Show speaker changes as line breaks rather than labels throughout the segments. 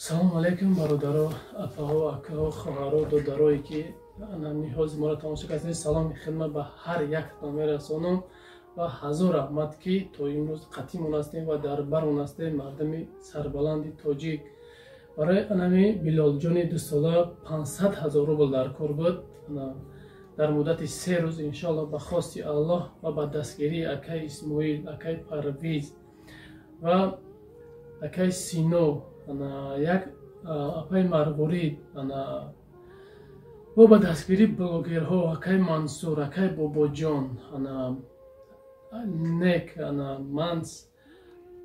Салому алайкум, бародаро, апаҳо, акаҳо, хоҳаро, додарое, ки ҳози моро тамошо кардед. Саломи хидмат ба ҳар яктон мерасонам ва ҳазор раҳмат, ки то имрӯз қатъимон ҳастем ва дар барон ҳастем. Мардами сарбаланди тоҷик, барои анами Билолҷони 2 сола 500 000 рубл дар кор буд. Дар муддати 3 рӯз, иншоалло, ба хости Аллоҳ ва ба дастгирии акаи Исмоил, акаи Парвиз ва акаи Сино, як апаи Марғурид ва ба дастгирии блогерҳо, акаи Мансур, акаи Бобоҷон, нек манс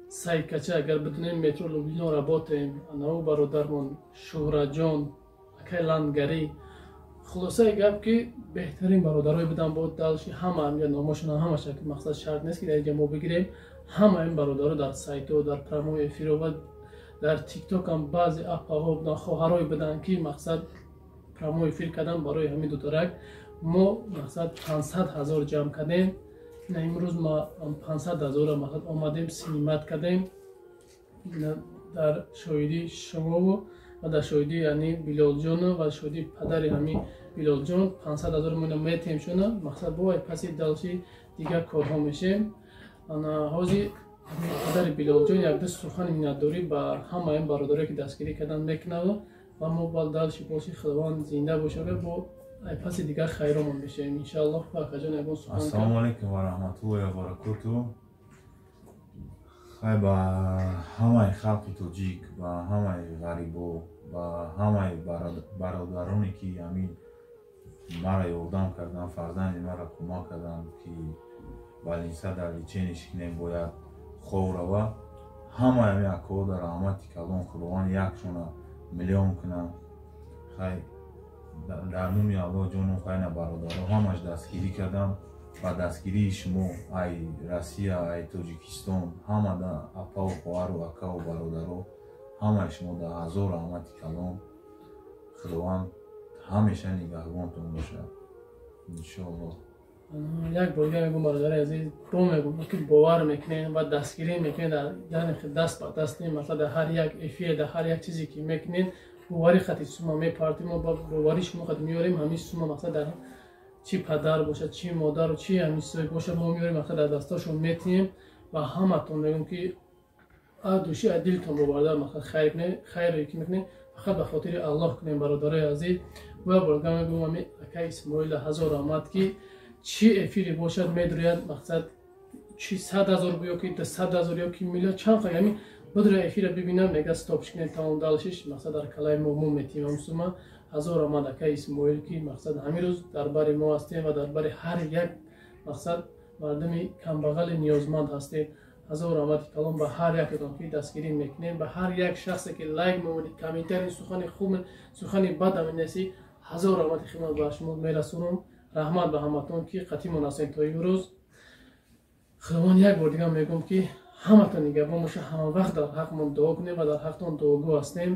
сайкача, агар бидунем, метро Люблино работаем, ана бародармон Шуҳраҷон, акаи Лангарӣ. Хулосаи гап, ки беҳтарин бародарое будам бо далши ҳама амҷа номошона ҳамаша, ки мақсад шарт нест, ки дар инҷа мо бигирем. Ҳама ин бародаро дар сайтҳо, дар прямой эфиро ва дар Тиктокам баъзе апаҳо будан, хоҳарое буданд, ки мақсад прямой эфир кардан. Барои ҳамин дударак мо мақсад 500 000 ҷамъ кардем. Ина имрӯз ма 500 000-ро мақсад омадем, снимать кардем дар шоҳидии шумову ва дар шоҳидии яъни Билолҷону ва шоҳидии падари ҳамин Билолҷон. 500 000 мо ина метем шуна, мақсад бо паси далши дигар корҳо мешем. Ана ҳозир падари Билолҷон якду сухани миннатдорӣ ба ҳамаи ин бародарое, ки дастгирӣ кардан, мекунад ва мо бал далши боши. Худованд зинда бошад, бо паси дигар хайромон мешавем, иншааллоҳ. Акаҷон, ягон сухан?
Ассалому алайкум ва раҳматуллоҳи ва баракоту. Хай, ба ҳамаи халқи тоҷик, ба ҳамаи ғарибо, ба ҳамаи бародароне, ки ҳамин мара ёрдам карданд, фарзанди мара кӯмак карданд, ки больница дар лечение шикнем, бояд хов рава, ҳамаи ҳамин акаҳо дар раҳмати калон, Худованд якшона миллион кунад. Хай, дар номи Аллоҳ ҷону хайна бародаро ҳамаш дастгирӣ кардам. Ба дастгирии шумо, ай Россия, ай Тоҷикистон, ҳама да апаву хоҳару акаву бародаро, ҳамаи шумо дар ҳазор раҳмати калон. Худованд ҳамеша нигаҳбонтон бошад, иншоаллоҳ.
Як бор дигар мегӯм, бародари азиз, бо мегӯм, ки бовар мекунем ва дастгирӣ мекунем, дар даст ба даст, масалан, дар ҳар як эфир, дар ҳар як чизе, ки мекунем, боварӣ хати сума мепартем, мо боварӣ шумо хати меорем. Ҳамин сума, мақсад, дар чӣ падар бошад, чӣ модару чӣ ҳамин чизое бошад, мо меорем, мақсад, дар дастошон метиҳем. Ва ҳаматон мегӯм, ки души аз дилтон боварда, мақсад, хайр кунем. Хайре ки мекунем, фақат ба хотири Аллоҳ кунем, бародарои азиз. Ва борга мегӯм, ҳамин акаи Исмоила ҳазор раҳмат, ки чӣ эфире бошад, медуряд, мақсад, чи 100 000 ё ки 200 000 ё ки миллион чанд қа ҳамин будра эфира бибинам, мега: «Стоп шикнем, тамом, далшиш, мақсад, дар калаи мо мо метиҳем ҳамсума». Ҳазор раҳмат, акаи Исмоил, ки мақсад ҳамин рӯз дар бари мо ҳастем ва дар бари ҳар як, мақсад, мардуми камбағали ниёзманд ҳастем. Ҳазор раҳмати калон ба ҳар якатон, ки дастгирӣ мекунем, ба ҳар як шахсе, ки лайк мемонед, комментарий, сухани хуб, сухани бад менависӣ. Ҳазор раҳмати хидмат ба шумо мерасонам. Раҳмат ба ҳаматон, ки қатъимон ҳастем то имрӯз. Худованд, як бор дигар мегӯм, ки ҳаматон нигаҳбон боша, ҳама вақт дар ҳақмон дуо кунем ва дар ҳақтон дуогӯ ҳастем.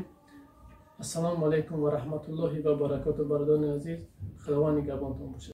Ассалому алайкум ва раҳматуллоҳи ва баракоту. Бародарони азиз, Худованд нигаҳбонтон бошад.